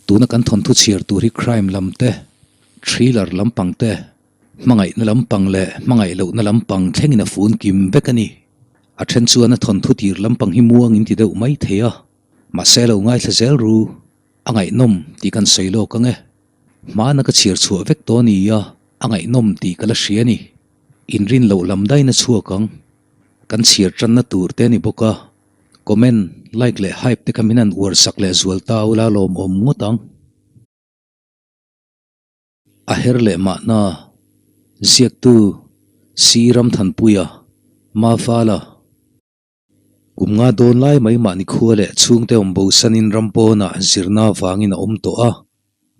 Tuna kan thawnthu chhiar tur hi crime lam te, thriller lampang te, hmangaihna lampang leh hmangaih lohna lampang thlengin a fun kim vek a ni. A then chuan a thawnthu tir lampang hi muang in ti deuh mai thei a, mahse lo ngaithla zel ru, a ngaihnawm tih kan sawi lawk ang e. Hmana ka chhiar chhuah vek tawh a ni a, a ngaihnawm tih ka la hria a ni. Inrin loh lam dain a chhuak ang. Kan chhiar tanna tur te a ni bawk a. Comment, like leh hype te kha min han uar sak leh zual ta ula lawmawm ngawt ang. A her leh mahna, ziaktu Si Ramthanpuia, Mafala. Kum nga dawn lai mai mahni khua leh chhungte awm bosanin ram pawnah zirna vangin a awm tawh a,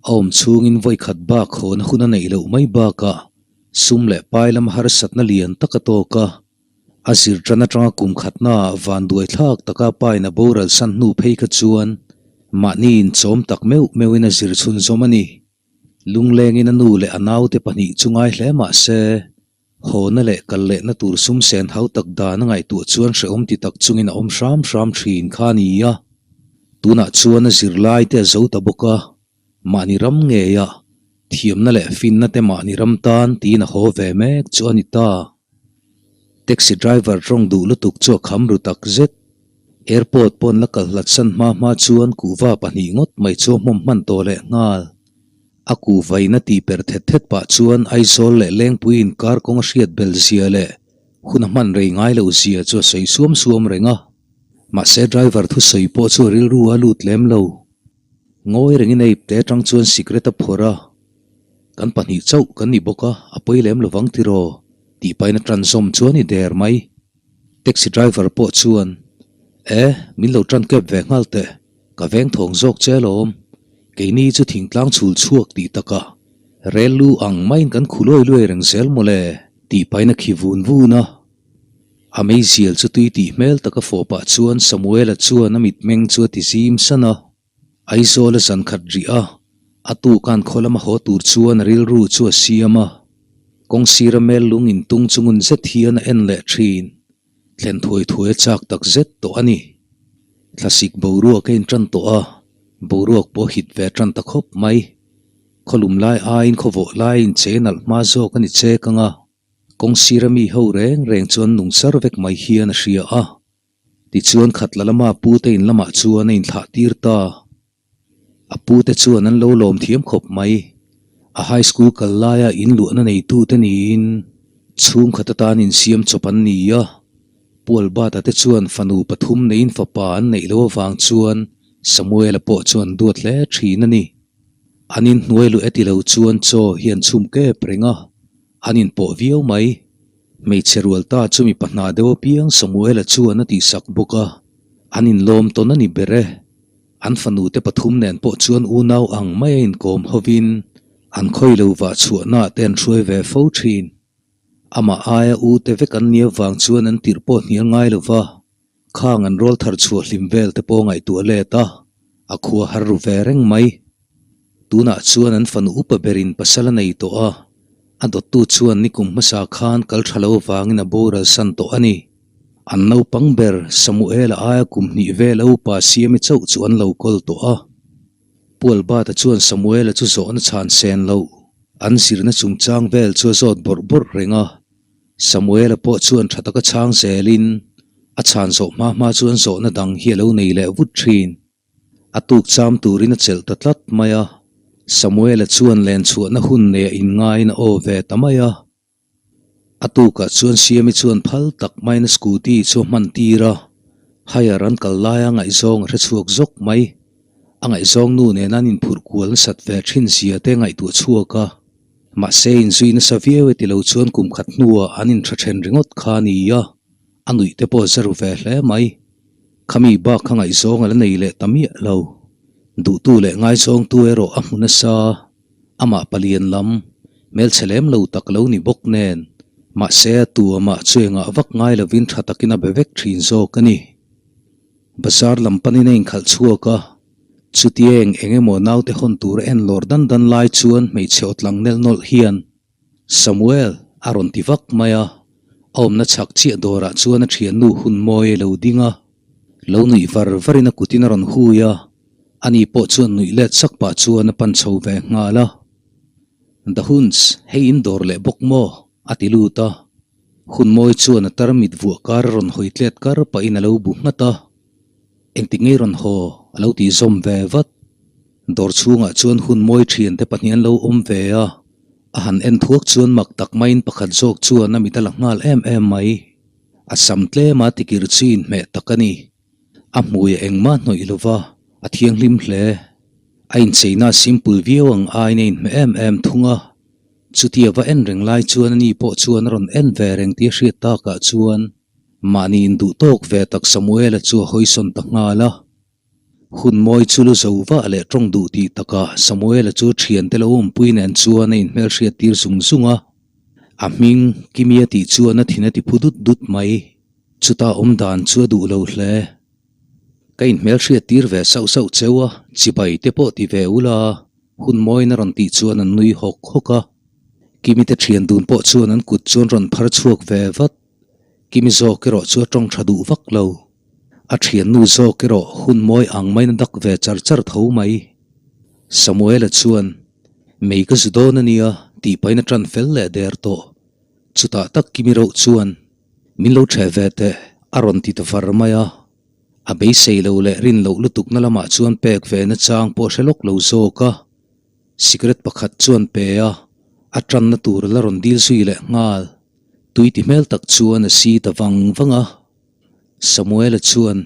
a awm chhungin vawi khat bak hawna hun a neih loh mai bakah sum leh pai lama harsatna lian tak a tawk a. A zir tan atanga kum khatnaah vanduai thlak taka pain a boral san hnu phei kha chuan mahni inchawm tak meuh meuhin a zir chhunzawm a ni. Lunglengin a nu leh a naute pahnih chu ngai hle mah se, hawna leh kal lehna tur sum sen hau tak dan a ngaihtuah chuan hrehawm ti tak chungin a awm hram hram thin kha a ni a. Tunah chuan a zirlai te a zo ta bawk a. Mahni ram ngeia thiamna leh finna te mahni ram tan tiin a haw ve mek chu a ni ta. Taxi driver tawng duh lutuk chu a kham ru tak zet. Airport pawn la kal hlat san hma hma chuan kuhva pahnih ngawt mai chu a hmawm hman tawh leh nghal. A kuhvaina tih per thet thet pah chuan Aizawl leh Lengpui inkar kawng a hriat bel zia leh hun a hman rei ngai loh zia chu a sawi suam suam reng a. Mahse driver thusawi pawh chu a rilru a lut lem lo. Ngawi rengin a ipte atang chuan sikret a phawrh a, Kan pahnih chauh kan ni bawk a, a pawi lem lovang tiraw? tih pahin a tan zawm chu a ni der mai. Taxi driver pawh chuan, E, min lo tan kep ve nghal teh, ka veng thawng zawk che alawm. Keini chu thingtlang chhul chhuak tih takah rel lu ang maiin kan khu luai luai reng zel mawle, tih pahin a khi vun vun a. A meizial chu tui tih hmel taka fawh pah chuan Samuela chuan a mitmeng chu a ti zim san a. Aizawl a zan khat rih a, a tukan khaw lama haw tur chuan a rilru chu a siam a. Kawng sira mel lung intung chu ngun zet hian a en leh thin. Thlen thuai thuai a chak tak zet tawh a ni. Thlasik boruak a intan tawh a, boruak pawh a hit ve tan ta khawp mai. Khawlum lai aiin khawvawh laiin che nalh hma zawk a ni chek ang a. Kawng sira mi ho reng reng chuan nung char vek mai hian a hria a. Tichuan khatla lama pute in lamah chuan a inthlah tir ta. A pute chuan an lo lawm thiam khawp mai. A high school kal laia in luahna neitute niin chhungkhat atan insiam chawp an ni a. Pualbata te chuan fanu pathum neiin fapa an neih loh avang chuan Samuela pawh chuan duat hle thin a ni. An inhnuai luh e ti lo chuan chaw hi an chhum kep reng a. An inpawh viau mai. Hmeichhe rual ta chu mipa hna deuh apiang Samuela chuan a tihsak bawk a, an inlawm tawn a ni ber e. An fanute pathum nen pawh chuan unau ang mai a inkawm hovin an khawi lo vah chhuahnaah te an hruai ve fo thin. Amah aia u te vek an nia vang chuan an tirh pawh hnial ngai lo va, khang an rawl thar chhuah hlim vel te pawh ngaihtuah let a, a khua har ru ve reng mai. Tunah chuan an fanu upa berin pasal a nei tawh a, a dawttu chuan nikum hmasa khan kal tha lo avangin a boral san tawh a ni. An naupang ber Samuela aia kum hnih vel a upa Siami chauh chu an lo kawl tawh a. Pu Albert-a chuan Samuela chu zawhna chhan sen loh an zirna chungchang vel chu a zawt bawrh bawrh reng a. Samuela pawh chuan tha taka chhang zelin a chhan zawh hma hma chuan zawhna dang hi a lo nei leh vut thin. A tuk cham turin a chelh ta tlat mai a, Samuela chuan len chhuahna hun nei a inngaiin a aw ve ta mai a. A tukah chuan Siami chuan phal tak maiin a scooty chu a hman tir a, hire an kal laia ngaihzawng a hre chhuak zawk mai. A ngaihzawng nu nena an inphurh kual nasat ve thin zia te ngaihtuah chhuak a, mahse inzui nasa viau e ti lo chuan kum khat hnuah an intha then ringawt kha a ni a, a nuih te pawh a za ru ve hle mai. Khami bak kha ngaihzawng a la nei leh ta miah lo. Duhtu leh ngaizawngtu erawh a hmu nasa. Amah palian lam, hmelchhe lem lo tak lo ni bawk nen, mahse a tu amah chu engah vak ngai lovin tha takin a be vek thin zawk a ni. Bazar lam panin a inkhalh chhuak a, chuti eng eng emaw naute hawn tur a en lawr dan dan lai chuan hmeichhe aw tlang nelh nawlh hian, Samuel, a rawn ti vak mai a, a awmna chhak chiah dawrah chuan a thiannu hun mawi a lo ding a, lo nuih var varin a kutin a rawn hui a. Ani pawh chuan nuih let sak pah chuan a pan chho ve nghal a. The Huns, hei in dawr leh bawk maw? a ti lut a. Hunmawi chuan a tarmit vuah kar a rawn hawi tlet kar pahin a lo bu nghat a. Engtik ngei rawn haw? a lo tih zawm ve vat. Dawr chhungah chuan Hunmawi thiante pahnih an lo awm ve a. A han en thuak chuan mak tak maiin pakhat zawk chuan a mit a la nghal em em mai. A sam tlema tikir chu inhmeh tak a ni. A hmui a engmah hnawih lova, a thianghlim hle. A incheina simple viau ang aiin a inhmeh em em thung a. Chutia va en reng lai chuan ani pawh chuan a rawn en ve reng tih a hriat takah chuan mahni induh tawk ve tak Samuela chu a hawisawn ta nghal a. Hun mawi chu lu zo vah leh tawng duh tih takah Samuela chu thiante lo awmpui nen chuan a inhmelhriat tir zung zung a. A hming Kimia tih chuan a thin a ti phu dut dut mai. Chuta awm dan chu a duh lo hle. Ka inhmelhriat tir ve sauh sauh cheu a, chibai te pawh ti ve ula, hun mawiin a rawn tih chuan an nui hawk hawk a. Kimi te thian dun pawh chuan an kut chuan rawn phar chhuak ve vat. Kimi zawk erawh chu a tawng tha duh vak lo. A thiannu zawk erawh hun mawi ang maiin a dak ve char char tho mai. Samuela chuan, Mei ka zu dawn a nia, tih pahin a tan fel leh der tawh. Chutah tak Kimi reuh chuan, Min lo ṭheh ve teh, a rawn ti ta far mai a. A beisei lo leh rin loh lutukna lamah chuan pek ve na chang pawh a hre lawk lo zawk a. Cigarette pakhat chuan pe a, a ṭanna tur la rawn dil zui leh nghal. Tui ti hmel tak chuan a si ta vang vang a. Samuela chuan,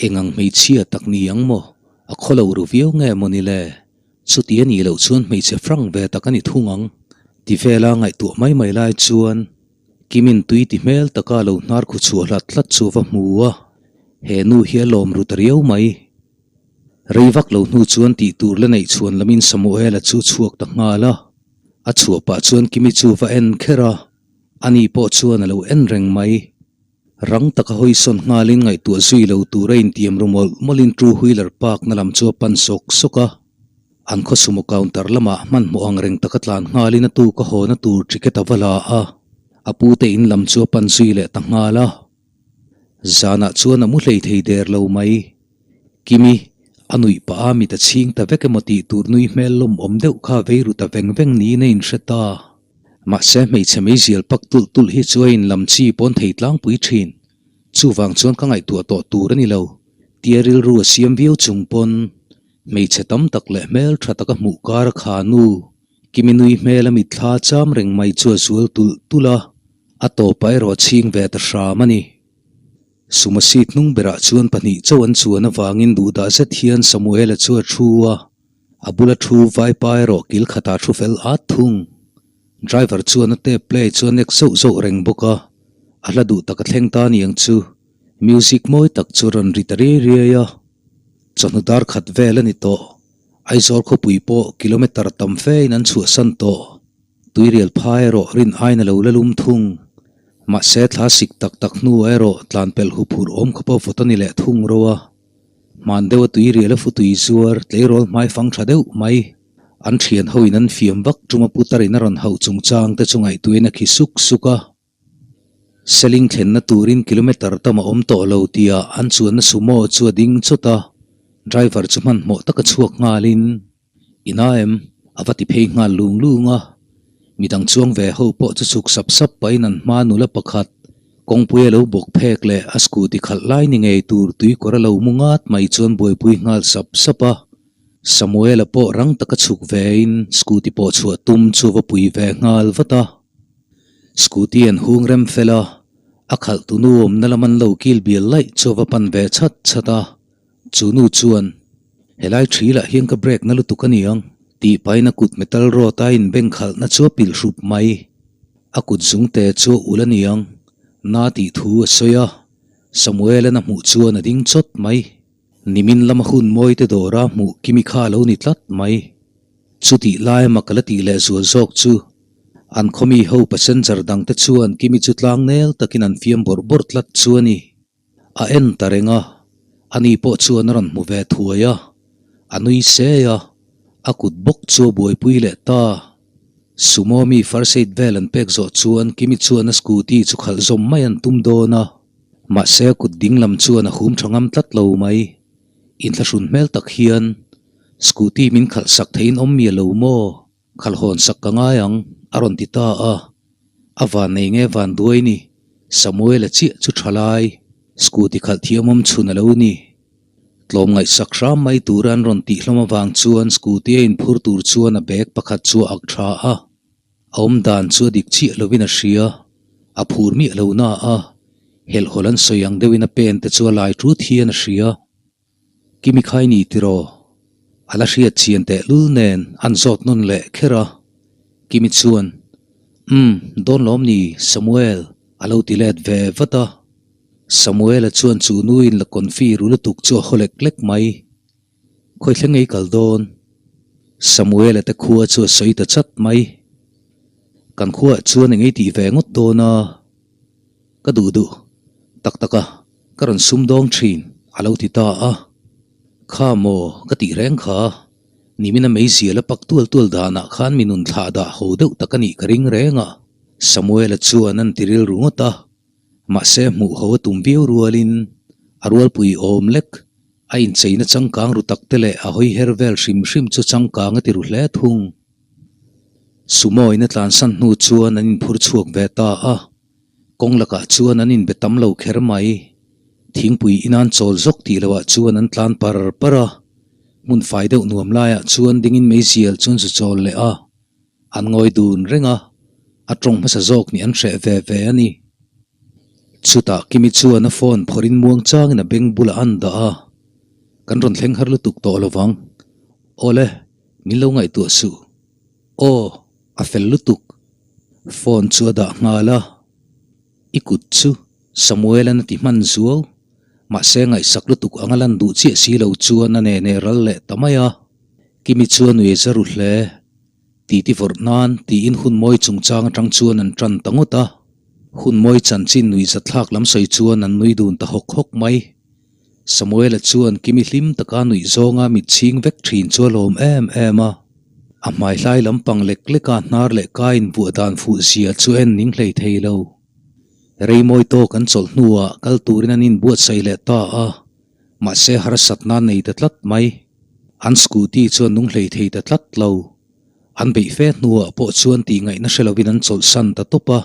Eng ang hmeichhia tak ni ang maw? A khaw lo ru viau nge maw ni le? Chuti a nih loh chuan hmeichhe frank ve tak a ni thung ang. Ti vela ngaihtuah mai mai lai chuan Kimin tui ti hmel taka lo hnar khu chhuah hlat hlat chu a va hmu a, he nu hi a lawm ru ta riau mai. Rei vak lo hnu chuan tih tur la neih chhuan lamin Samuela chu chhuak ta nghal a, a chhuah pah chuan Kimi chu va en kher a, ani pawh chuan a lo en reng mai. Rang taka hawisawn nghalin ngaihtuah zui lo tur a intiam ru mawlh mawlhin two wheeler park na lam chu a pan sawk sawk a. An khaw sumo counter lamah hmanhmawh ang reng taka tlan nghalin a tuk a hawna tur ticket a va la a, a pute in lam chu a pan zui leh ta nghal a. Zanah chuan a mu hlei thei der lo mai. Kimi, a nuih pah a mit a chhing ta vek emaw tih tur nui hmel lawm awm deuh kha vei ru ta veng veng niin a inhre ta. Mahse hmeichhe meizial pak tulh tulh hi chu a inlam chi pawn thei tlangpui thin. Chuvang chuan ka ngaihtuah tawh tur a ni lo. Tia rilru a siam viau chung pawn hmeichhe tam tak leh hmel tha taka hmuh kar a kha nu Kimi nui hmel a mitthla cham reng mai chu a zual tulh tulh a, a tawpah erawh a chhing ve ta hram a ni. Suma seat hnung berah chuan pahnih chauh an chuan avangin duhdah zet hian Samuela chu a thu a. A bula thu vaipa erawh kil khatah thu fel at thung. Driver chuan a tape play chu a nek zauh zauh reng bawk a, a hla duh tak a thleng ta aniang chu. Music mawi tak chu a rawn ri ta riai riai a. Chawhnu dar khat vel a ni tawh. Aizawl khawpui pawh kilometer tam fe in an chhuahsan tawh. Tuirial phai erawh rin aiin a lo la lum thung. Mahse thla sik tak tak hnuah erawh tlan pelh huphurh awm khawp a vawt a ni leh thung ro a. Hman deuh a tui rial a fu tui zuar tleirawl hmai fang tha deuh mai. An thian ho in an fiam vak tum a putar in a rawn hauh chungchang te chu ngaihtuahin a khi suk suk a. Seling thlenna turin kilometer tam a awm tawh lo tia an chuanna sumo chu a ding chawt a, driver chu hmanhmawh taka chhuak nghalin I na em? A va ti phei nghal lung lung a. Midang chuang ve ho pawh chu chhuk sap sap pahin an hma nula pakhat, kawngpui a lo bawk phek leh a scooty khalh lai ni ngei tur tuikawr a lo mu ngat mai chuan buaipui nghal sap sap a. Samuela pawh rang taka chhuk vein scooty pawh chhuah tum chu va pui ve nghal vat a. Scooty an hung rem fel a, a khalh tu nu awmna lam an lo kil bial laih chu a va pan ve chhat chhat a. Chu nu chuan, Helai thi lah hian ka break na lutuk a ni ang, tih pahin a kut metal rod a inbeng khalhna chu a pilh hrup mai. A kut zungte chu a ulh a ni ang, na tih thu a sawi a. Samuel-a'n a hmuh chuan a ding chawt mai. Nimin lama hun mawite dawra hmuh Kimi kha a lo ni tlat mai. Chutih lai mak a la tih leh zual zawk chu, an khawmi ho passenger dangte chuan Kimi chu tlangnel takin an fiam bawrh bawrh tlat chu a ni. A en ta reng a, ani pawh chuan a rawn hmu ve thuai a, a nui sei a, a kut bawk chu a buaipui leh ta. Sumo mi first aid vel an pek zawh chuan Kimi chuan a scooty chu khalh zawm mai an tum dawn a, mahse a kut ding lam chuan a hum tha ngam tlat lo mai. Inthlahrun hmel tak hian. Scooty min khalh sak theiin awm miah lo maw? Khalh hawn sak ka ngai ang, a rawn ti ta a. A van nei nge van duai ni? Samuel-a chiah chu tha lai, scooty khalh thiam awm chhun a lo ni. Tlawm ngaihsak hram mai tura an rawn tih hlawm avang chuan scooty a inphur tur chuan a bag pakhat chu a ak tha a. A awm dan chu a dik chiah lovin a hria, a phur miah lo na a, helhhawlh an sawi ang deuhin a pen te chu a lai tut hian a hria. Kimi khai ni tiraw? A la hriat chian teh lul nen an zawt nawn leh kher a. Kimi chuan, Umm, dawn lawm ni, Samuel, a lo ti let ve vat a. Samuel-a chuan chu nuin la confi ru lutuk chu a haw lek lek mai. Khawi thleng ei kal dawn? Samuel-a te khua chu a sawi ta chat mai. Kan khuaah chuan eng ei tih ve ngawt dawn a? Ka duh duh. Tak tak a, ka rawn sum dawng thin, a lo ti ta a. Kha maw, ka tih reng kha. Nimina meizia la pak tual tual danah khan mi nun thlah dah ho deuh tak a nih ka ring reng a. Samuel-a chuan an ti rilru ngawt a. Mahse hmuh ho a tum viau rualin a rualpui awm lek. A incheina changkang ru tak te leh a hawi her vel hrim hrim chu changkang a ti ru hle thung. Sumo-in a tlansan hnu chuan an inphur chhuak ve ta a. Kawng lakah chuan an inbe tam lo kher mai. Thingpui inan chawl zawk tih loah chuan an tlan par par a. Hmun fai deuh nuam laiah chuan dingin meizial chu an zu chawl leh a. An ngawi dun reng a, a tawng hmasa zawk nih an hreh ve ve a ni. Chutah Kimi chuan a phone phawrhin muang changin a beng bulah an dah a, Kan rawn thleng har lutuk tawh lo vang. Awle, min lo ngaihtuah suh. Aw, a fel lutuk. Phone chu a dah nghal a. I kut chu Samuel-a'n a ti hman zuau. Mahse ngaihsak lutuk anga lan duh chiah si lo chuan a nene ral leh ta mai a. Kimi chuan ui a za ru hle. Titi vawrh nan tiin hun mawi chungchang atang chuan an tan ta ngawt a. Hun mawi chanchin nui zathlak lam sawi chuan an nui dun ta hawk hawk mai. Samuela chuan Kimi hlim taka nuih zawnga mit chhing vek thin chu a lawm em em a. A hmaihlai lampang lek leka hnar leh ka inbuah dan fuh zia chu en ning hlei thei lo. Rei mawi tawk an chawlh hnuah kal turin an inbuatsaih leh ta a. Mahse harsatna nei ta tlat mai. An scooty chuan nung hlei thei ta tlat lo. An beih fe hnuah pawh chuan tih ngaihna hre lovin an chawlhsan ta tawp a.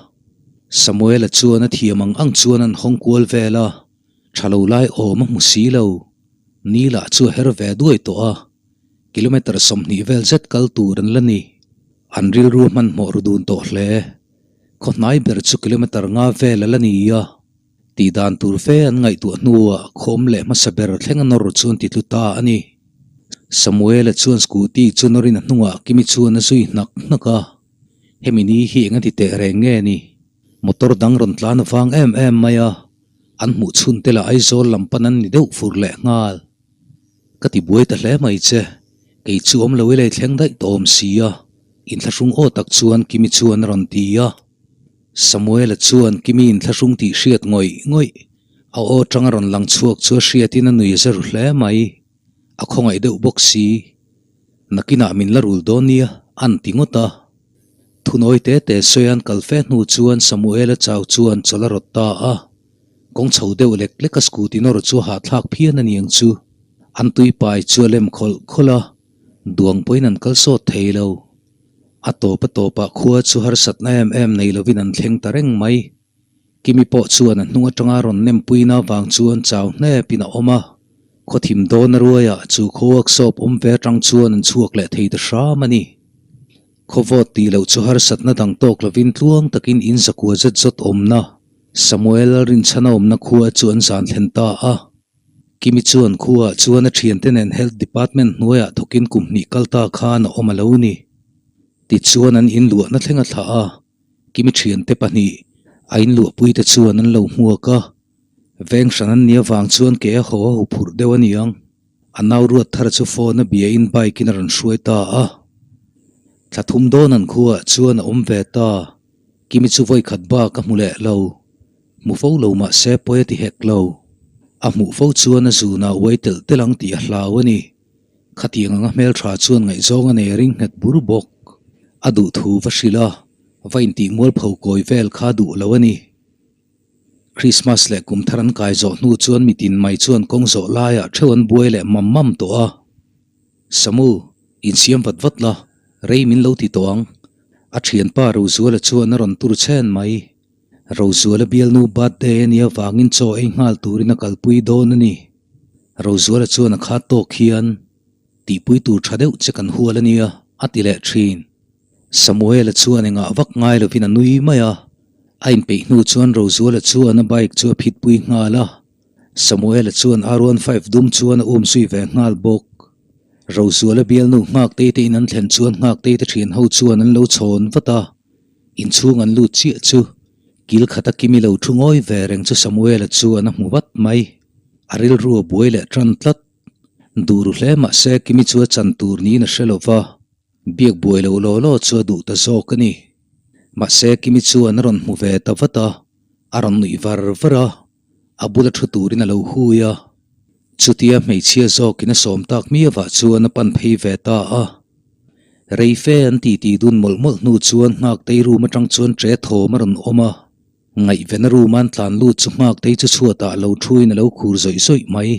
Samuela chuan a thiam ang ang chuan an hawng kual vel a, tha lo lai awm a hmu si lo. Ni lah chu a her ve duai tawh a, kilometre 20 vel zet kal tur an la ni. An rilru a hmanhmawh ru dun tawh hle. Khaw hnai ber chu kilometre nga vel a la ni a. Tih dan tur fe an ngaihtuah hnuah khawm leh hmasa ber thleng a nawr chuan ti tlu ta a ni. Samuela chuan scooty chu nawrin a hnungah Kimi chuan a zui hnak hnak a, Hemi ni hi eng a ti teh reng nge ni? Motor dang rawn tlan avang em em mai a, an hmuh chhun te lah Aizawl lam pan an ni deuh fur leh nghal. Ka ti buai ta hle mai che, kei chu awm lo i lei thleng daih tawh awm si a, inthlahrung aw tak chuan Kimi chuan a rawn ti a. Samuela chuan Kimi inthlahrung tih hriat ngawih ngawih, a aw tang a rawn lang chhuak chu a hriatin a nui a zar hle mai. A khawngaih deuh bawk si. Nakinah min la rul dawn nia, an ti ngawt a. Thunawi te te sawi an kal fe hnu chuan Samuela chau chuan chawlh a rawt ta a. Kawng chho deuh lek lek a scooty nawr chu a hahthlak phian a niang chu. An tuipai chu a lem khawlh khawlh a, duang pawhin an kal sawt thei lo. A tawp a tawpah khua chu harsatna em em nei lovin an thleng ta reng mai. Kimi pawh chuan a hnung atanga rawn nempuina avang chuan chau hnepin a awm a. Khaw thim dawn a ruaiah chu khaw workshop awm ve atang chuan an chhuak leh thei ta hram a ni. Khaw vawt tih loh chu harsatna dang tawk lovin tluang takin in zakua zet zawt awmna Samuel Rinchhana awmna khua chu an zan thlen ta a. Kimi chuan khuaah chuan a thiante nen Health Department hnuaiah thawkin kum hnih kal ta khan a awm a lo ni. Tichuan an inluahna thleng a thlah a, Kimi thiante pahnih a inluahpuite chuan an lo hmuak a, veng hran an nih avang chuan ke a haw a huphurh deuh a niang. A nau ruat thar chu phone a bia in bike in a rawn hruai ta a. Thla thum dawn an khuaah chuan a awm ve ta. Kimi chu vawikhat bak a hmu leh lo. Hmu fo lo mah se pawi a ti hek lo. A hmuh fo chuan a zunah uai telh telh ang tih a hlau a ni. Khatiang anga hmeltha chuan ngaihzawng a nei a ring nghet bur bawk. A duh thu va hrilh a, va intih mualpho kawi vel kha duh lo a ni. Krismas leh kum thar an kai zawh hnu chuan mitin mai chuan kawng zawh laiah theuh an buai leh mam mam tawh a. Samu, insiam vat vat la, rei min lo ti tawh ang. A thianpa Rozuala chuan a rawn tur chhen mai. Rozuala bialnu birthday a nih avangin chaw ei nghal turin a kalpui dawn a ni. Rozuala chuan a khat tawk hian, Tihpui tur tha deuh che kan hual a nia, a ti leh thin. Samuela chuan engah vak ngai lovin a nui mai a. A inpeih hnu chuan Rozuala chuan a bike chu a phitpui nghal a. Samuela chuan R15 dum chuan a um zui ve nghal bawk. Rozuala bialnu Nghaktei te in an thlen chuan Nghaktei te thian ho chuan an lo chhawn vat a. Inchhung an lut chiah chu kil khata Kimi lo thu ngawi ve reng chu Samuela chuan a hmu vat mai. A rilru a buai leh tan tlat. Duh ru hle mahse Kimi chu a chan tur niin a hre lo va, biak buai lo law law chu a duh ta zawk a ni. Mahse Kimi chuan a rawn hmu ve ta vat a, a rawn nuih var var a. A bula thu turin a lo hui a. Chutia hmeichhia zawkin a sawm tak miavah chuan a pan phei ve ta a. Rei fe an titi dun mawlh mawlh hnu chuan Nghaktei room atang chuan ṭe thawm a rawn awm a. Ngaihvena room an tlan lut chu Nghaktei chu chhuatah lo thuin a lo khur zawih zawih mai.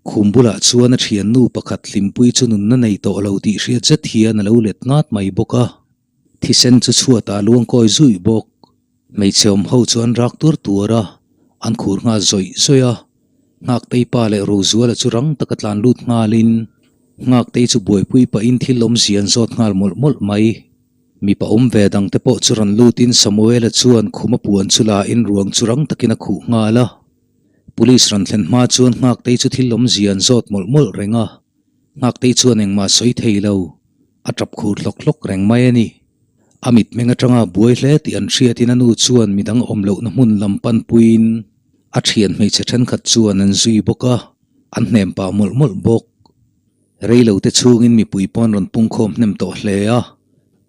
Khum bulah chuan a thiannu pakhat hlimpui chu nunna nei tawh lo tih hriat zet hian a lo let ngat mai bawk a. Thisen chu chhuatah luang kawi zuih bawk. Hmeichhe awm ho chu an rak tuar tuar a, an khur nghal zawih zawih a. Nghaktei pa leh Rozuala chu rang taka tlan lut nghalin Nghaktei chu buaipui pahin thil awmzia an zawt nghal mawlh mawlh mai. Mipa awm ve dangte pawh chu rawn lutin Samuela chuan khuma puan chu lain ruang chu rang takin a khuh nghal a. Police rawn thlen hma chuan Nghaktei chu thil awmzia an zawt mawlh mawlh reng a. Nghaktei chuan engmah sawi thei lo, a tap khur hlawk hlawk reng mai a ni. A mitmeng atanga buai hle tih an hriatin a nu chuan midang awm lohna hmun lam panpuiin a thian hmeichhe thenkhat chuan an zui bawk a, an hnem pah mawlh mawlh bawk. Reilote chhungin mipui pawn rawn pungkhawm hnem tawh hle a,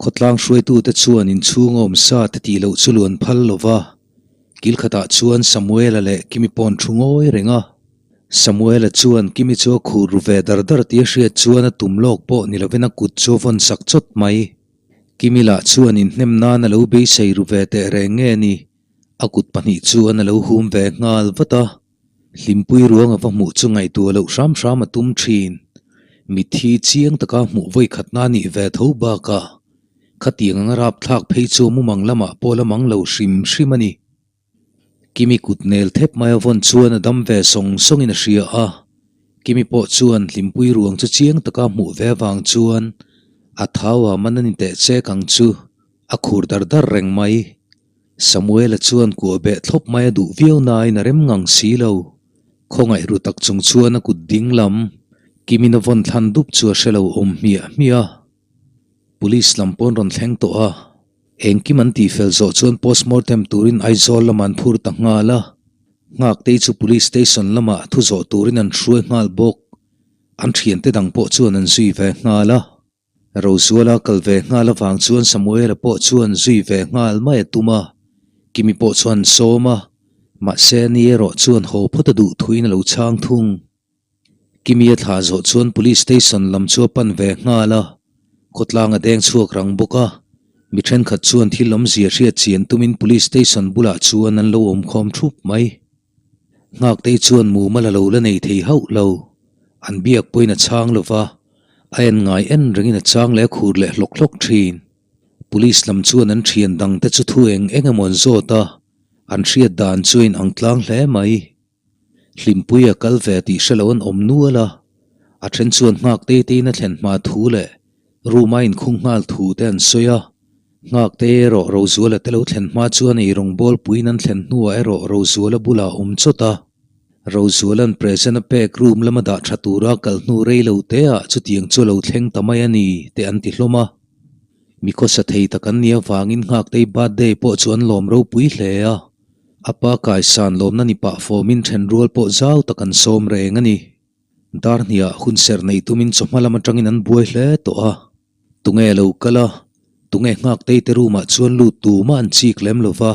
khawtlang hruaitute chuan inchhung a awm sa te tih loh chu luan phal lo va, kil khatah chuan Samuela leh Kimi pawn thu ngawi reng a. Samuela chuan Kimi chu a khur ru ve dar dar tih a hriat chuan a tum lawk pawh ni lovin a kut chu a vawn sak chawt mai. Kimi lah chuan inhnem nan a lo beisei ru ve teh reng nge ni? A kut pahnih chuan a lo hum ve nghal vat a. Hlimpui ruang a va hmuh chu ngaihtuah loh hram hram a tum thin. Mitthi chiang taka hmuh vawi khatna a nih ve tho bakah khatiang anga rapthlak phei chu mumang lamah pawh la mang lo hrim hrim a ni. Kimi kut nel thep mai a vawn chuan a dam ve sawng sawngin a hria a, Kimi pawh chuan hlimpui ruang chu chiang taka hmuh ve avang chuan a thau a man a ni teh chek ang chu a khur dar dar reng mai. Samuela chuan kuah beh thlawp mai a duh viau nain a rem ngang si lo. Khawngaih ru tak chung chuan a kut ding lam Kimin a vawn thlan dup chu a hre lo awm hmiah hmiah a. Police lam pawn rawn thleng tawh a. Engkim an tihfel zawh chuan postmortem turin Aizawl lamah an phur ta nghal a. Nghaktei chu Police Station lamah thu zawh turin an hruai nghal bawk. An thiante dang pawh chuan an zui ve nghal a. Rozuala kal ve nghal avang chuan Samuela pawh chuan zui ve nghal mai a tum a. Kimi pawh chuan sawm a, mahse ni erawh chuan haw phawt a duh thuin a lo chhang thung. Kimi a thlah zawh chuan Police Station lam chu a pan ve nghal a, khawtlang a deng chhuak rang bawk a. Mi thenkhat chuan thil awmzia hriat chian tumin Police Station bulah chuan an lo awm khawm thup mai. Nghaktei chuan mumal a lo la nei thei hauh lo. An biak pawhin a chhang lo va, a en ngai en rengin a chang leh a khur leh hlawk hlawk thin. Police lam chuan an thian dangte chu thu eng eng emaw an zawt a, an hriat dan chu a inang tlang hle mai. Hlimpui a kal ve tih hre lo an awm nual a, a then chuan nghak te tein a thlen hma thu leh room a inkhung nghal thu te an sawi a. Nghak te erawh Rozuala te lo thlen hma chuan ei rawng bawl puiin an thlen hnuah erawh Rozuala bulah a awm chawt a. Rozuala'n present a pek room lama dah tha tura kal hnu rei lo te ah chutiang chu a lo thleng ta mai a ni te an ti hlawm a. Mi khawsa thei tak an nih avangin Nghaktei birthday pawh chu an lawm ropui hle a. A pa kaisan lawmna ni pah fawmin thenrual pawh zau tak an sawm reng a ni. Dar hniah hun serh nei tumin chawhma lam atangin an buai hle tawh a. Tunge lo kal a, tunge Nghaktei te room ah chuan lut tumah an chik lem lo va.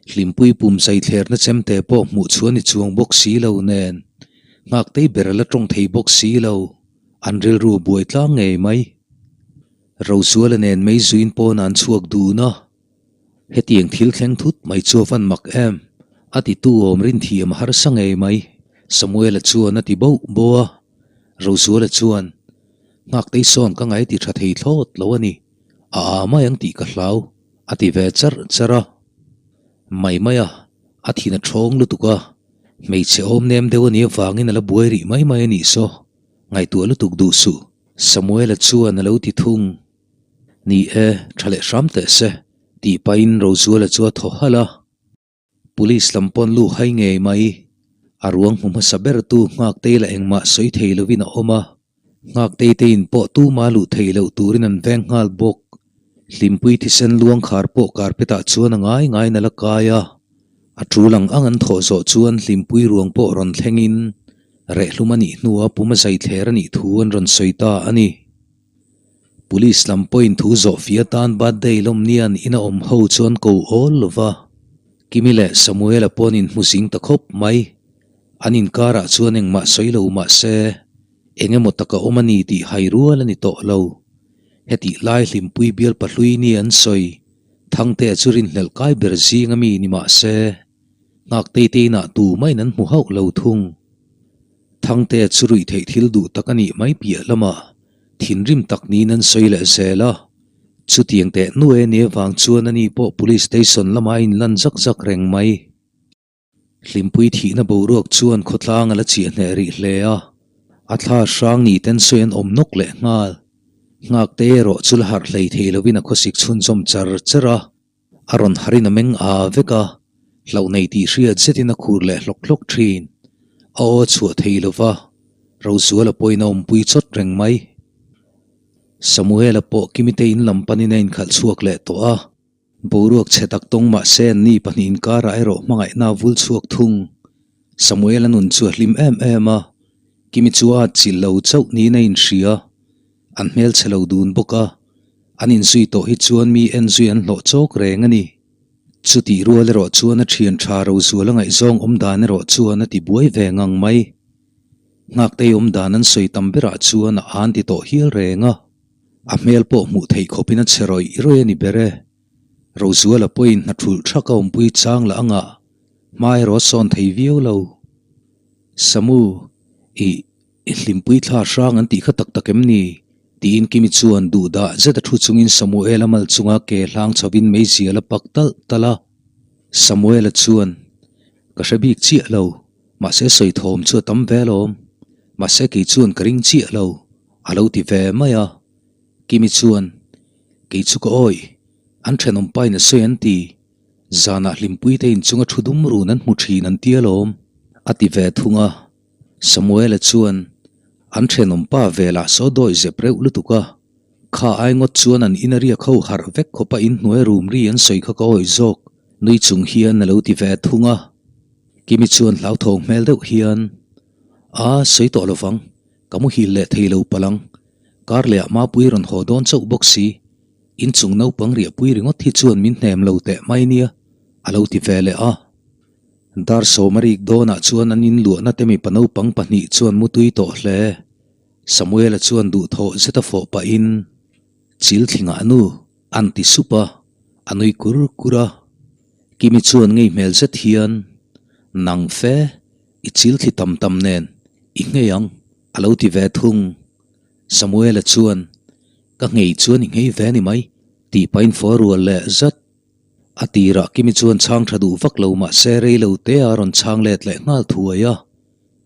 Hlimpui pum zai thlerna chemte pawh hmuh chhuah ni chuang bawk si lo nen Nghaktei ber a la tawng thei bawk si lo. An rilru buai tlang ngei mai. Rosuala nen mei zuin pawn an chhuak dun a. Hetiang thil thleng thut mai chu a van mak em? A titu awm rin thiam a harsa ngei mai, Samuela chuan a ti bauh bauh a. Rosuala chuan, Nghaktei sawn ka ngai ti tha thei thlawt lo a ni. A aa mai ang tih ka hlau, a ti ve charh charh a. Mai mai a, a thin a thawng lutuk a. Hmeichhe awm nem deuh a nih avangin a la buai rih mai mai a nih saw. Ngaihtuah lutuk duh suh, Samuela chuan a lo ti thung. Ni e, tha leh hram teh se, tih pahin Rozuala chu a thaw halh a. Police lam pawn lu hai ngei mai. A ruang hmu hmasa bertu Nghaktei la engmah sawi thei lovin a awm a. Nghaktei te in pawh tuma luh theih loh turin an veng nghal bawk. Hlimpui thisen luang khar pawh carpet ah chuan a ngai ngaiin a la kai a. A tul ang ang an thawh zawh chuan Hlimpui ruang pawh rawn thlengin rehlum a nih hnua pum a zai thler a nih thu an rawn sawi ta a ni. Police lam pawhin thu zawh fia tan birthday lawmnian ina awm ho chuan ko awl lo va, Kimi leh Samuela pawh an inhmu zing ta khawp mai. An inkarah chuan engmah sawi lo mah se, eng emaw taka awm a ni tih hai rual a ni tawh lo. Hetih lai hlimpui bial pahlui ni an sawi, Thangtea chu rinhlelh kai ber zing a mi ni mah se, Nghaktei te inah tumahin an hmu hauh lo thung. Thangtea chu ruih theih thil duh tak a nih mai piah lamah thinrim tak niin an sawi leh zel a. Chutiang teh nuai a nih avang chuan ani pawh Police Station lamah a inlan zak zak reng mai. Hlimpui thihna boruak chuan khawtlang a la chiah hneh rih hle a, a thla hrang ni ten sawi an awm nawk leh nghal. Nghakte erawh chu la harh hlei thei lovin a khawsik chhunzawm char char a. A rawn harin a meng aa vek a, hlauh nei tih hriat zetin a khur leh hlawk hlawk thin. A aw chhuah thei lo va, Rozuala pawhin a awmpui chawt reng mai. Samuela pawh Kimite in lam panin a inkhalh chhuak leh tawh a, boruak chhe tak tawng mah se an ni pahnih inkarah erawh hmangaihna a vul chhuak thung. Samuela nun chu a hlim em em a, Kimi chu a atchilh lo chauh niin a inhria. An hmelchhe lo dun bawk a, an inzui tawh hi chuan mi enzui an hlawh chawk reng a ni. Chutih rual erawh chuan a thian tha Rozuala ngaihzawng awm dan erawh chuan a ti buai ve ngang mai. Nghaktei awm dan an sawi tam berah chuan a an ti tawh hial reng a, a hmel pawh hmuh theih khawpin a che rawih rawih a ni ber e. Rozuala pawhin hna thulh thak a awmpui chang lah angah hma erawh a sawn thei viau lo. Samu, ih. I hlimpui thla hrang an tih kha tak tak em ni? Tiin Kimi chuan duh dah zet a thu chungin Samuela mal chunga ke hlang chhovin meizial a pak talh talh a. Samuela chuan, Ka hre bik chiah lo, mahse sawi thawm chu a tam ve alawm. Mahse kei chuan ka ring chiah lo, a lo ti ve mai a. Kimi chuan, Kei chu ka awih, an thenawm pain a sawi an ti. Zanah hlimpui te inchunga thu dum run an hmu thin an ti alawm, a ti ve thung a. Samuela chuan, An thenawm pa velah saw dawi zep reuh lutuk a, kha ai ngawt chuan an in a riak ho harh vek khawp a inhnuai rum ri an sawi kha ka awih zawk, nui chung hian a lo ti ve thung a. Kimi chuan hlauthawng hmel deuh hian, A, sawi tawh lovang, ka muhil leh thei lo palang, kar lehah Mapui rawn haw dawn chauh bawk si, inchung naupang riahpui ringawt hi chuan min hnem lo teh mai nia, a lo ti ve leh a. Dar sawm a rik dawnah chuan an inluahna te mipa naupang pahnih chuan mutui tawh hle. Samuela chuan duhthawh zet a fawh pahin, Chil thlingah nu, an ti sup a, a nui kur kur a. Kimi chuan ngei hmel zet hian, Nang fe, i chil thli tam tam nen, i nghei ang, a lo ti ve thung. Samuela chuan, Ka nghei chuan i nghei ve ni mai, tih pahin fawh a rual leh zat. A tirah Kimi chuan chhang tha duh vak lo mah se rei lo te a rawn chhang let leh nghal thuai a,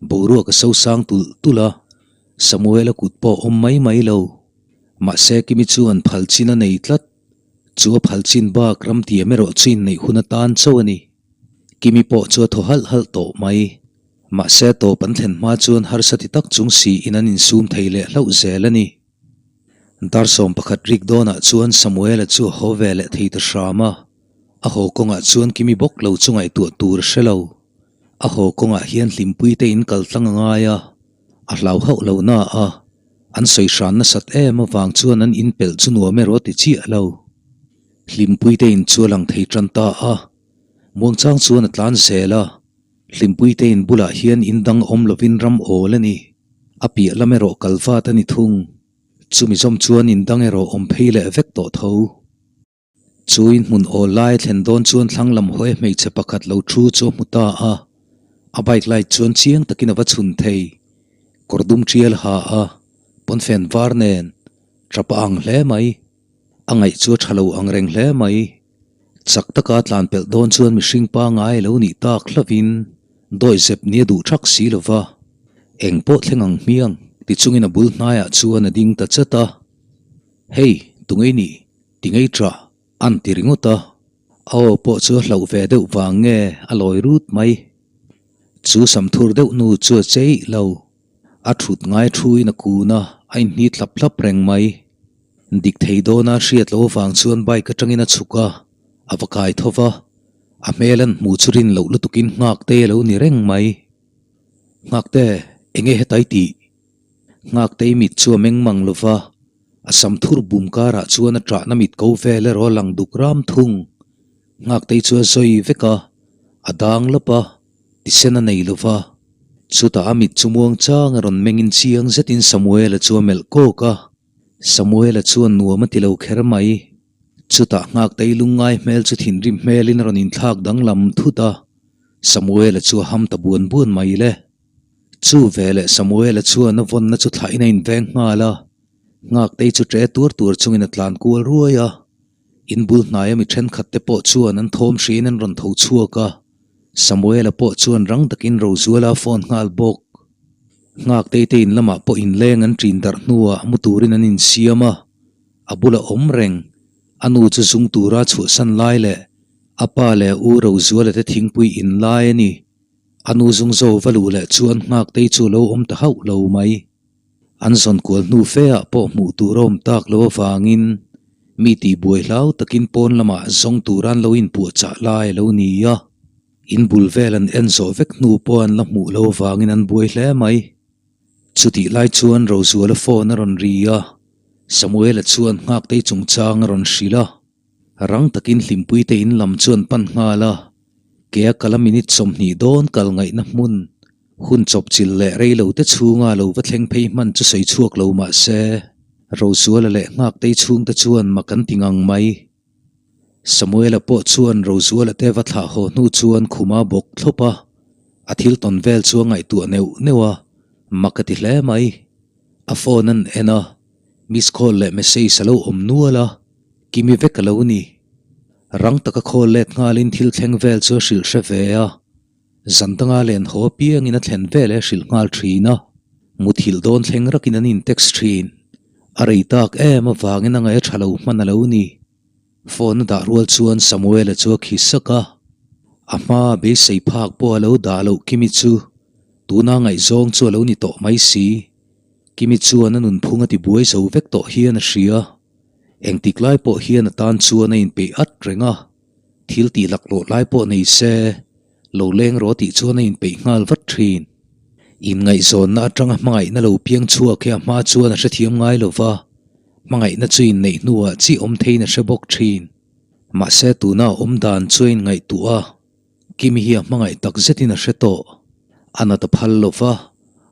boruak a sosang tulh tulh a, Samuela kut pawh a awm mai mai lo. Mahse Kimi chuan phal chin a nei tlat, chu a phal chin bak ram tiam erawh chu inneih hun atan chauh a ni. Kimi pawh chu a thaw halh halh tawh mai. Mahse tawp an thlen hma chuan harsa ti tak chung siin an insum thei leh hlauh zel a ni. Dar 11 rik dawnah chuan Samuela chu a haw ve leh thei ta hram a, a haw kawngah chuan Kimi bawk lo chu ngaihtuah tur a hre lo. A haw kawngah hian hlimpui te in kal tlang a ngai a, a hlau hauh lo na a, an sawi hran nasat em avang chuan an in pelh chu nuam erawh ti chiah lo. Hlimpui te in chu a lang thei tan ta a, muangchang chuan a tlan zel a, hlimpui te in bulah hian in dang awm lovin ram awl a ni. A piah lam erawh kal vat a ni thung. Chumi zawm chuan in dang erawh awm phei leh vek tawh tho. Chu in hmun awl lai thlen dawn chuan thlang lam hawi hmeichhe pakhat lo thu chu a hmu ta a. A bike light chuan chiang takin a va chhun thei. Kawr dum tial ha a. pawnfen var nen tap a ang hle mai. A ngaih chu a tha lo ang reng hle mai. Chak taka tlan pelh dawn chuan mihring pangai lo nih tak hlovin dawi zep ni a duh thak si lova, eng pawh thleng ang hmiang ti chungin a bul hnaiah chuan a ding ta chat a. Hei, tungei nih, ti ngei ṭah, a'n ti ringawt a. A aw pawh chu a hlauh ve deuh vang nge a lawi rut mai. Chu samthur deuh nu chu a cheih lo. A thut ngai thuin a kun a, a inhni thlap thlap reng mai. Dik thei dawna hriat loh avang chuan bike atangin a chhuk a, a va kai tho va. A hmel an hmuh chu rin loh lutukin Nghakte a lo ni reng mai. Nghakte, enge hetai tih? Nghaktei mit chu a meng mang lo va, a sam thur bum karah chuan a ṭahna mit ko vel erawh a lang duk ram thung. Nghaktei chu a zawi vek a, a dang lawp a. Tisen a nei lo va, chutah a mit chu muang chang a rawn mengin chiang zetin Samuela chu a melh kawk a. Samuela chuan nuam a ti lo kher mai. Chutah Nghaktei lungngai hmel chu thinrim hmelin a rawn inthlak danglam thut a, Samuela chu a ham ta buan buan mai le. Chu veleh Samuela chuan a vawnna chu thlahin a inveng nghal a, Nghaktei chu ṭe tuar tuar chungin a tlan kual ruai a. In bul hnaia mi thenkhat te pawh chuan an thawm hriin an rawn tho chhuak a, Samuela pawh chuan rang takin Rozuala a phone nghal bawk. Nghaktei te in lamah pawh inleng an ṭin darh hnuah mu turin an insiam a, a bula awm reng, a nu chu zung tura chhuahsan lai leh a pa leh u Rozuala te thingpui in lai a ni. A nu zung zo va luh leh chuan Nghaktei chu a lo awm ta hauh lo mai. An zawn kual hnu fe ah pawh hmuh tur a awm tak lo avangin mi tihbuai hlau takin pawn lamah zawng tur an lo inpuahchah lai a lo ni a. In bul vel an en zawh vek hnu pawh an la hmuh lo avangin an buai hle mai. Chutih lai chuan Rozuala phone a rawn ri a, Samuela chuan Nghaktei chungchang a rawn hrilh a. Rang takin Hlimpuite in lam chu an pan nghal a, kea kala minute 20 dawn kal ngaihna hmun Hun chawpchilh leh rei lo te chhunga lo va thleng phei hman chu sawi chhuak lo mah se, Rozuala leh Nghaktei chhungte chuan mak an ti ngang mai. Samuela pawh chuan Rozuala te va thlah haw hnu chuan khuma bawk thlawp a, a thil tawn vel chu a ngaihtuah neuh neuh a, mak a ti hle mai. A phone an en a, miss call leh message a lo awm nual a, Kimi vek a lo ni. Rang taka call let nghalin thil thleng vel chu a hrilh hre ve a. Zan danga len haw apiangin a thlen vel e hrilh nghal thin a, muthilh dawn thleng rakin an in text thin. A rei tak em avangin a ngaih a tha lo hman a lo ni. Phone a dah rual chuan Samuela chu a khi sak a, a hmaa beisei phak pawh a lo dah loh Kimi chu tuna ngaihzawng chu a lo ni tawh mai si. Kimi chuan a nunphung a ti buai zo vek tawh hian a hria. Engtik lai pawh hian a tan chuan a inpeih at reng a. Thil tih laklawh lai pawh nei se, lo leng rawh tih chuan a inpeih nghal vat thin. Inngaihzawnna atanga hmangaihna lo piang chhuak hi a hma chuan a hrethiam ngai lo va, hmangaihna chu inneih hnuah chi awm theiin a hre bawk thin. Mahse tuna a awm dan chu a inngaihtuah a, Kimi hi a hmangaih tak zetin a hre tawh. A nat a phal lo va,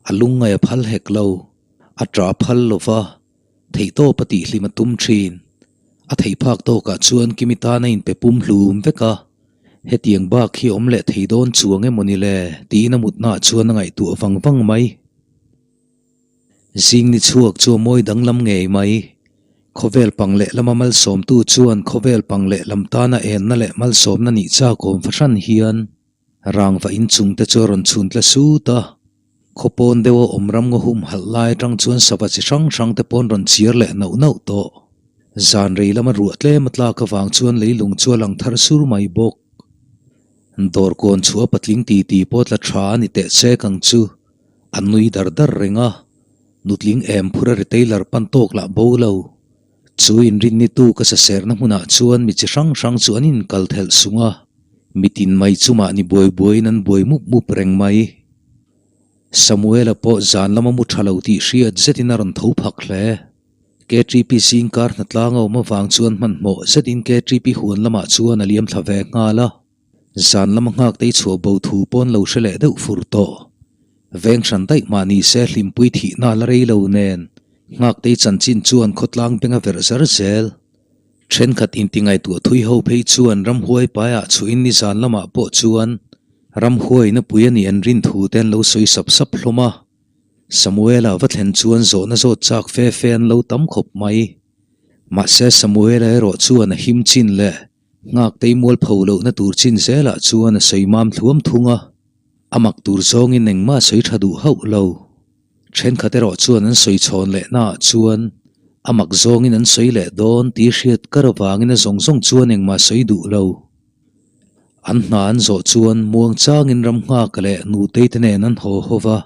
a lungngaih a phal hek lo, a ṭah a phal lo va, Theihtawp a tihhlim a tum thin. A theih phak tawkah chuan Kimi tan a inpe pum hlum vek a. Hetiang bak hi awm leh thei dawn chuang emaw ni le tiin a mutnaah chuan a ngaihtuah vang vang mai. Zing ni chhuak chu a mawi danglam ngei mai. Khawvel pang leh lama malsawmtu chuan khawvel pang leh lam tana enna leh malsawmna nih chakawm fahran hian rangva inchung te chu a rawn chhun tla sut a. Khawpawn deuha awm ram ngaw humhalh lai atang chuan sava chi hrang hrang te pawn rawn chhiar leh nauh nauh tawh. Zan rei lama ruah tlem a tlak avang chuan leilung chu a lang thar sur mai bawk. Dawr kawn chhuah patling ti ti pawh tla tha a ni teh chek ang chu. A nui dar dar reng a. Nutling em phur a retailer pan tawk lah bo lo. Chu inrinni tu ka saserna hmunah chuan mi chi hrang hrang chu an inkal thelh sung a. Mitin mai chu mahni buai buaiin an buai mup mup reng mai. Samuela pawh zan lama mu tha lo tih hriat zetin a rawn tho phak hle. KTP zingkar hnatlang a awm avang chuan hmanhmawh zetin KTP huan lamah chuan a liam thla ve nghal a. Zan lama nghaktei chhuah bo thu pawn lo hre leh deuh fur tawh. Veng hran daih mah ni se hlimpui thihna la rei lo nen nghaktei chanchin chuan khawtlang beng a verh zar zel. Thenkhat intingaihtuah thui ho phei chuan ramhuai paiah chhuin nizan lamah pawh chuan ramhuai napui a nih an rin thu te an lo sawi sap sap hlawm a. Samuela va thlen chuan zawhna zawt chak fe fe an lo tam khawp mai. Mahse Samuela erawh chuan a him chin leh Nghaktei mualpho lohna tur chin zelah chuan a sawi mam thluam thung a, a mak tur zawngin engmah a sawi tha duh hauh lo. Thenkhat erawh chuan an sawi chhawn lehnaah chuan a mak zawngin an sawi leh dawn tih hriat kar avangin a zawng zawng chuan engmah sawi duh lo. An hna an zawh chuan muang changin ram nghaka leh Nutei te nen an haw ho va.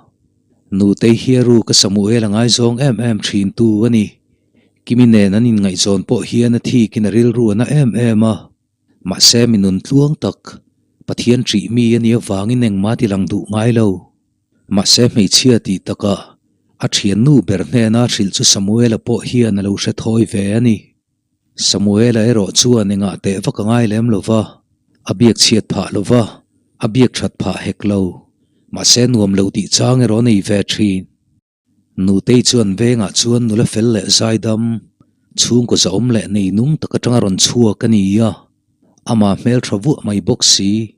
Nutei hi a ruk a Samuel a ngaizawng em em thintu a ni. Kimi nen an inngaihzawn pawh hian a thikin a rilru a na em em a. Mahse mi nun tluang tak, Pathian ṭih mi a nih avangin engmah ti lang duh ngai lo. Mahse hmeichhia tih takah a ṭhiannu ber hnena hrilh chu Samuela pawh hian a lo hre thawi ve a ni. Samuela erawh chuan engah teh vak a ngai lem lo va, a biak chhiat phah lo va, a biak ṭhat phah hek lo. Mahse nuam lo tih chang erawh a nei ve ṭhin. Nutei chuan vengah chuan nula fel leh zaidam, chhungkaw zahawm leh nei nung tak atanga rawn chhuak a ni a, amah hmeltha vuah mai bawk si.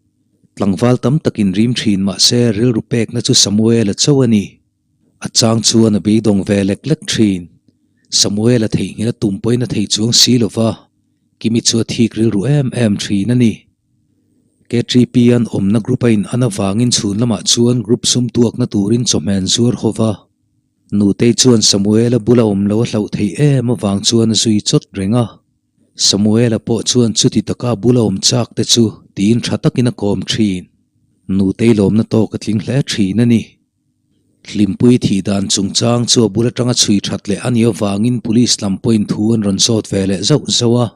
Tlangval tam takin rim thin mahse rilru pekna chu Samuela chauh a ni. A chang chuan a beidawng ve lek lek thin. Samuela theihnghilh a tum pawhin a thei chuang si lo va, Kimi chu a thik rilru em em thin a ni. KTP an awmna group a in an avangin chhun lamah chuan group sum tuakna turin chawhmeh an zuar ho va. Nutei chuan Samuela bula awm lo a hlauh theih em avang chuan a zui chawt reng a. Samuela pawh chuan chuti taka bula awm chak te chu tiin tha takin a kawm thin. Nutei lawmna tawk a tling hle thin a ni. Hlimpui thih dan chungchang chu a bul atanga chhui that leh a nih avangin police lam pawhin thu an rawn zawt ve leh zauh zauh a.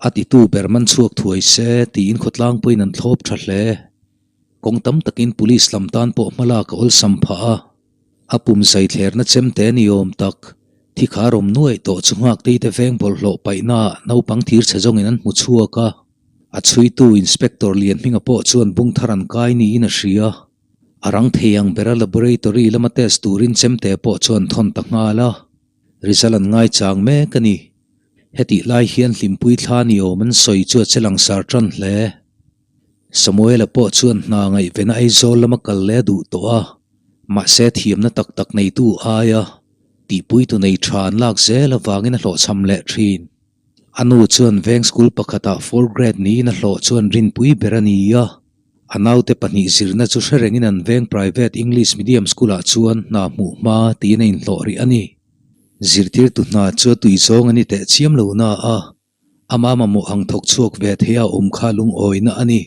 A titu ber man chhuak thuai se tiin khawtlang pawhin an thlawp tha hle. Kawng tam takin police lam tan pawh hmalak a awlsam phah a. A pum zai thlerna chemte ni awm tak, thi khar awm nuaih tawh chu nghaktei te veng bawlhhlawh paihnaah naupang thir chhe zawngin an hmu chhuak a. A chhuitu Inspector Lianhminga pawh chuan bung thar an kai niin a hria. A rang thei ang bera laboratory lama test turin chemte pawh chuan thawn ta nghal a, result an ngaichang mek a ni. Hetih lai hian hlimpui thla ni awm an sawi chu a che langsar tan hle. Samuela pawh chuan hna ngaihvena Aizawl lama kal leh a duh tawh a, mahse thiamna tak tak neitu aia tihpuitu nei tha an lak zel avangin a hlawhchham leh thin. A nu chuan veng school pakhatah fourth grade niin a hlawh chuan rinpui ber a ni a. A naute pahnih zirna chu hre rengin an veng private English medium school ah chuan hna hmuh hma tiin a inhlawh rih a ni. Zirtirtu hna chu a tui zawng a ni teh chiam lo na a, ama mamawh ang thawk chhuak ve thei a awm kha lungawina a ni.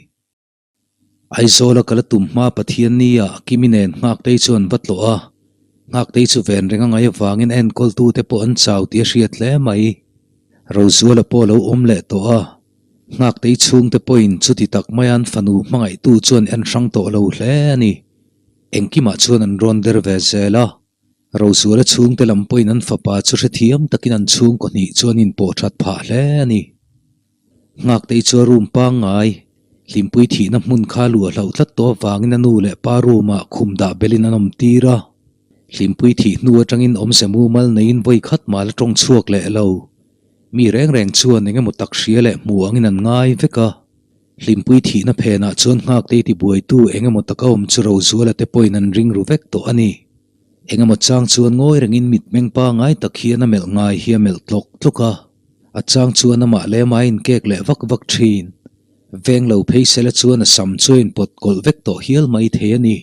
Aizawl a kal a tum hma Pathian ni ah Kimi nen Nghaktei chu an va tlawh a, Nghaktei chu ven reng a ngaih avangin a enkawltute pawh an chau tih a hriat hle mai. Rozuala pawh a lo awm leh tawh a. Nghaktei chhungte pawhin chuti tak maia an fanu hmangaihtu chuan en hrang tawh lo hle a ni. Engkimah chuan an rawn der ve zel a. Rozuala chhungte lam pawhin an fapa chu hrethiam takin an chhungkaw hnih chuan inpawh that phah hle a ni. Nghaktei chu a room pangngai, hlimpui thihna hmun kha luah hlauh tlat tawh avangin a nu leh pa room-ah khum dah belin an awm tir a. Hlimpui thih hnu atangin awmze mumal neiin vawi khat mah la tawng chhuak leh lo. Mi reng reng chuan eng emaw tak hria leh hmu angin an ngai vek a. Hlimpui thihna phenah chuan Nghaktei tibuaitu eng emaw taka awm chu Rozuala te pawhin an ring ru vek tawh a ni. Eng emaw chang chuan ngawi rengin mitmeng pangai tak hian a melh ngai hi a melh tlawk tlawk a. A chang chuan amah lema a inkek leh vak vak thin. Veng lo phei sela chuan a sam chu a inpawt kawlh vek tawh hial mai thei a ni.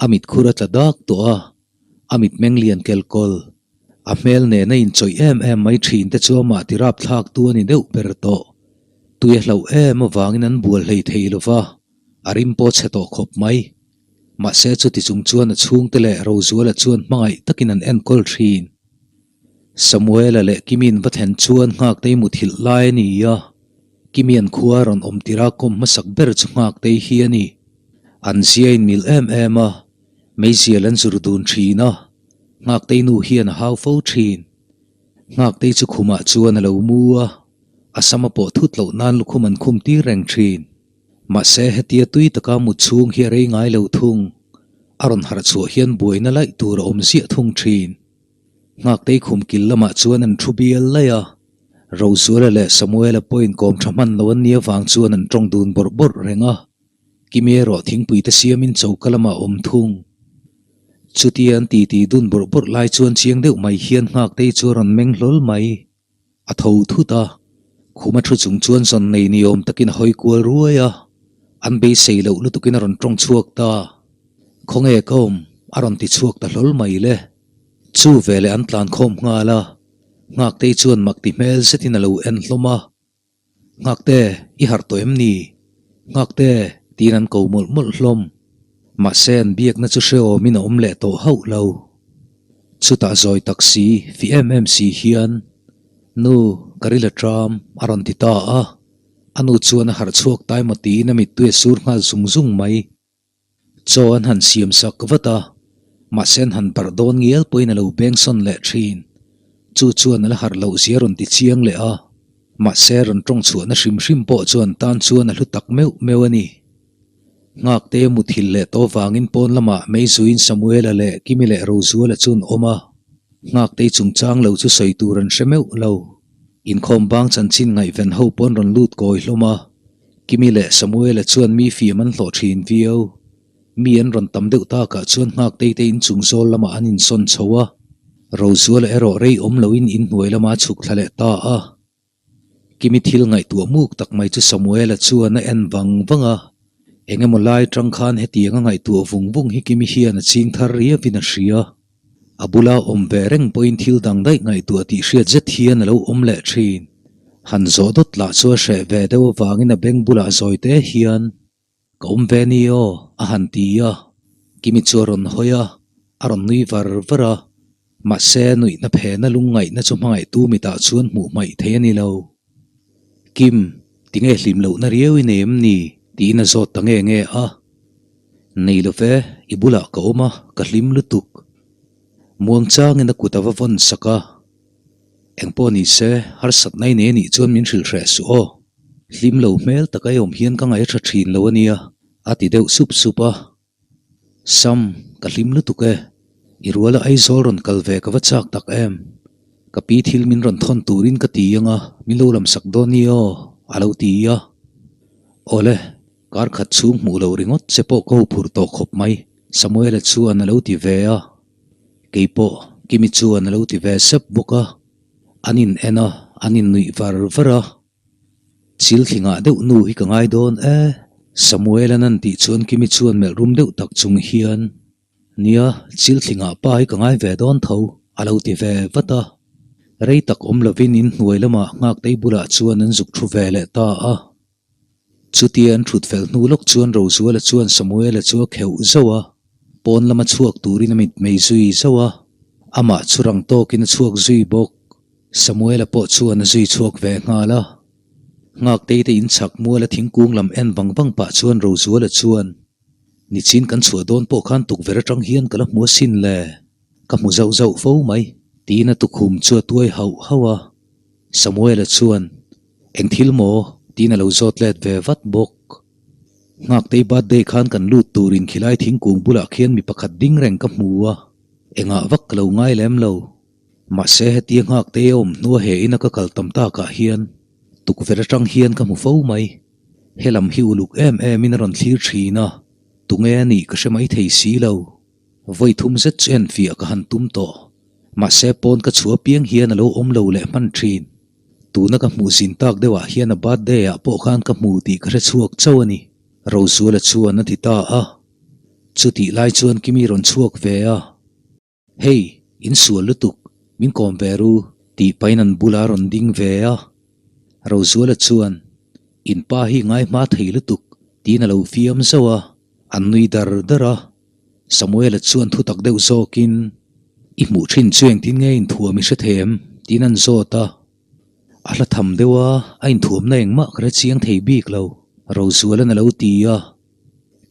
A mitkhur a tla dak tawh a. A mitmeng lian kelkawl. A hmel nena inchawih em em mai thin te chu amah ti rapthlak tu a ni deuh ber tawh. Tui a hlauh em avangin an bual hlei thei lo va, a rim pawh chhe tawh khawp mai. Mahse chuti chung chuan a chhungte leh Rozuala chuan hmangaih takin an enkawl thin. Samuela leh Kimi'n va thlen chuan Nghaktei muthilh lai a ni a, Kimian khua rawn awm tira kawm hmasak ber chu Nghaktei hi a ni. An zia inmil em em a, meizial an zur dun thin a. Nghaktei nu hian a hau fo thin. Nghaktei chu khumah chuan a lo mu a, a sama pawh thut loh nan lukhum an khum tir reng thin. Mahse hetia tui taka mut chhung hi a rei ngai lo thung. A rawn harh chhuah hian buaina laih tur a awm ziah thung thin. Nghaktei khum kil lamah chuan an thu bial laih a, Rozuala leh Samuela pawhin kawm tha hman lo an nih avang chuan an tawng dun bawrh bawrh reng a. Kimi erawh thingpui te siamin choka lamah a awm thung. Chutia an titi dun bawrh bawrh lai chuan chiang deuh mai hian Nghaktei chu a rawn meng hlawl mai. A tho thut a, khuma thu chung chuan zawn nei ni awm takin a hawi kual ruai a, an beisei loh lutukin a rawn tawng chhuak ta. Khawnge ka awm? a rawn ti chhuak ta hlawl mai le. Chu veleh an tlan khawm nghal a, Nghaktei chuan mak ti hmel zetin a lo en hlawm a. Nghakte, i harh tawh em ni? Nghakte, tiin an ko mawlh mawlh hlawm. Mahse an biakna chu hrehawmin a awm leh tawh hauh lo. Chutah zawi tak si, fi em em si hian, Nu, ka ril a ṭam, a rawn ti ta a. A nu chuan a harh chhuak tai maw tiin a mittui a sur nghal zung zung mai. Chaw an han siam sak vat a, mahse an han barh dawn ngial pawhin a lo beng sawn leh thin. Chu chuan a la harh loh zia rawn ti chiang leh a, mahse rawn tawng chhuahna hrim hrim pawh chuan tan chuan a hlu tak meuh meuh a ni. Nghakte muthilh leh tawh vangin pawn lamah Meizuiin Samuela leh Kimi leh Rozuala chu an awm a, Nghaktei chungchang lo chu sawi tur an hre meuh lo. Inkhawm bang chanchin ngaihven ho pawn rawn lut kawi hlawm a, Kimi leh Samuela chuan mi fiam an hlawh thin viau. Mi an rawn tam deuh takah chuan Nghaktei te inchung zawl lamah an insawn chho a, Rozuala erawh rei awm loin inhnuai lamah a chhuk thla leh ta a. Kimi thil ngaihtuah muk tak mai chu Samuela chuan a en vang vang a, eng emaw lai tang khan hetiang a ngaihtuah vung vung hi Kimi hian a ching thar riavin a hria. A bula awm ve reng pawhin thil dang daih ngaihtuah tih hriat zet hian a lo awm leh thin. Han zawh dawt lah chu a hreh ve deuh avangin a beng bulah zawi te hian, Ka awm ve ni aw, a han ti a. Kimi chu a rawn hawi a, a rawn nui var var a. Mahse, nuihna phena lungngaihna chu hmangaihtu mitah chuan hmuh hmaih thei a ni lo. Kim, tinge hlim lohna riau i nei em ni? tiin a zawt ta nge nge a. Nei lo ve, i bulah ka awm a, ka hlim lutuk. Muang changin a kut a va vawn sak a. Engpawh ni se, harsatna i nei anih chuan min hrilh hreh suh aw. Hlim lo hmel taka i awm hian ka ngaih a tha thin lo a nia, a ti deuh sup sup a. Sam, ka hlim lutuk e. I ruala Aizawl rawn kal ve ka va chak tak em. Ka pi thil min rawn thawn turin ka ti ang a, min lo lam sak dawn ni aw, a lo ti a. Awle, kar khat chhung hmuh loh ringawt che pawh ka huphurh tawh khawp mai, Samuela chuan a lo ti ve a. Kei pawh Kimi chuan a lo ti ve sep bawk a. An in en a, an in nuih var var a. Chil thlingah deuh nu hi ka ngai dawn e, Samuel-a'n an tih chuan Kimi chuan melh rum deuh tak chung hian, Nia, chil thlingah pa hi ka ngai ve dawn tho, a lo ti ve vat a. Rei tak awm lovin inhnuai lamah Nghaktei bulah chuan an zuk thu ve leh ta a. Chutia an thut fel hnu lawk chuan Rozuala chuan Samuela chu a kheuh zauh a, pawn lama chhuak turin a mitmei zui zauh a, amah chu rang tawkin a chhuak zui bawk. Samuela pawh chuan a zui chhuak ve nghal a. Nghaktei te inchhak muala thingkung lam en vang vang pah chuan Rozuala chuan, Nichin kan chhuah dawn pawh khan tukverh atang hian ka la hmu asin le, ka hmu zauh zauh fo mai, tiin a tukhum chu a tuai hauh hauh a. Samuela chuan, Eng thil maw? tiin a lo zawt let ve vat bawk. Nghaktei birthday khan kan lut turin khilai thingkung bulah khian mi pakhat ding reng ka hmu a, engah vak ka lo ngai lem lo. Mahse hetia Nghaktei a awm hnua he ina ka kal tam takah hian tukverh atang hian ka hmu fo mai. He lam hi uluk em emin a rawn thlir thin a, tunge a nih ka hre mai thei si lo. Vawi thum zet chu enfiah ka han tum tawh. Mahse pawn ka chhuah piang hian a lo awm lo leh hman thin. Tuna ka hmuh zin tak deuhah hian a birthday ah pawh khan ka hmu tih ka hre chhuak chauh a ni, Rozuala chuan a ti ta a. Chutih lai chuan Kimi rawn chhuak ve a. Hei, in sual lutuk, min kawm ve ru, tih pahin an bula rawn ding ve a. Rozuala chuan, In pa hi ngai hma thei lutuk, tiin a lo fiam zauh a, an nui dar dar a. Samuela chuan thutak deuh zawkin, I hmuh thin chu engtin nge inthuam i hre thei em? tiin an zawt a. A hla tham deuh a, a inthuamna engmah ka hre chiang thei bik lo, Rozuala'n a lo ti a.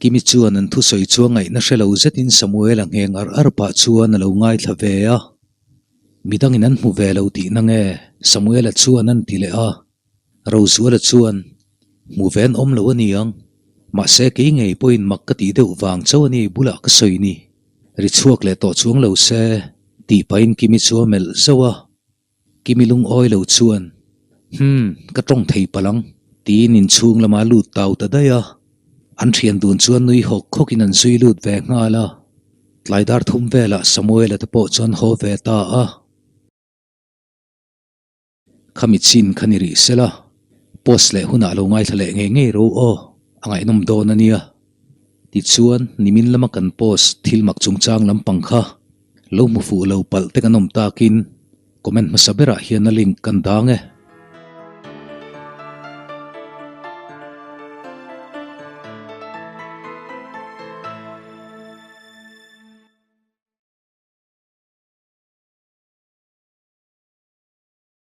Kimi chuan an thusawi chu a ngaihna hre lo zetin Samuela ngheng ar ar pah chuan a lo ngaithla ve a. Midangin an hmu ve lo tihna nge? Samuela chuan an ti leh a. Rozuala chuan, Hmu ve an awm lo a ni ang. Mahse kei ngei pawhin mak ka tih deuh vang chauh a ni bulah ka sawi ni. Ri chhuak leh tawh chuang lo se, tih pahin Kimi chu a melh zauh a. Kimi lungawi lo chuan, Hum, ka tawng thei palh ang, tiin inchhung lama lut tau ta daih a. An thian dun chuan nui hawk hawkin an zui lut ve nghal a. Tlai dar thum velah Samuela te pawh chuan haw ve ta a. Khami chin kha ni rih sela, post leh hunah lo ngaithla leh ngei ngei ro aw, a ngaihnawm dawn a nia. Tichuan, nimin lama kan post thil mak chungchang lampang kha lo hmu fuh lo palh te kan awm takin comment hmasa berah hian a link kan dang e.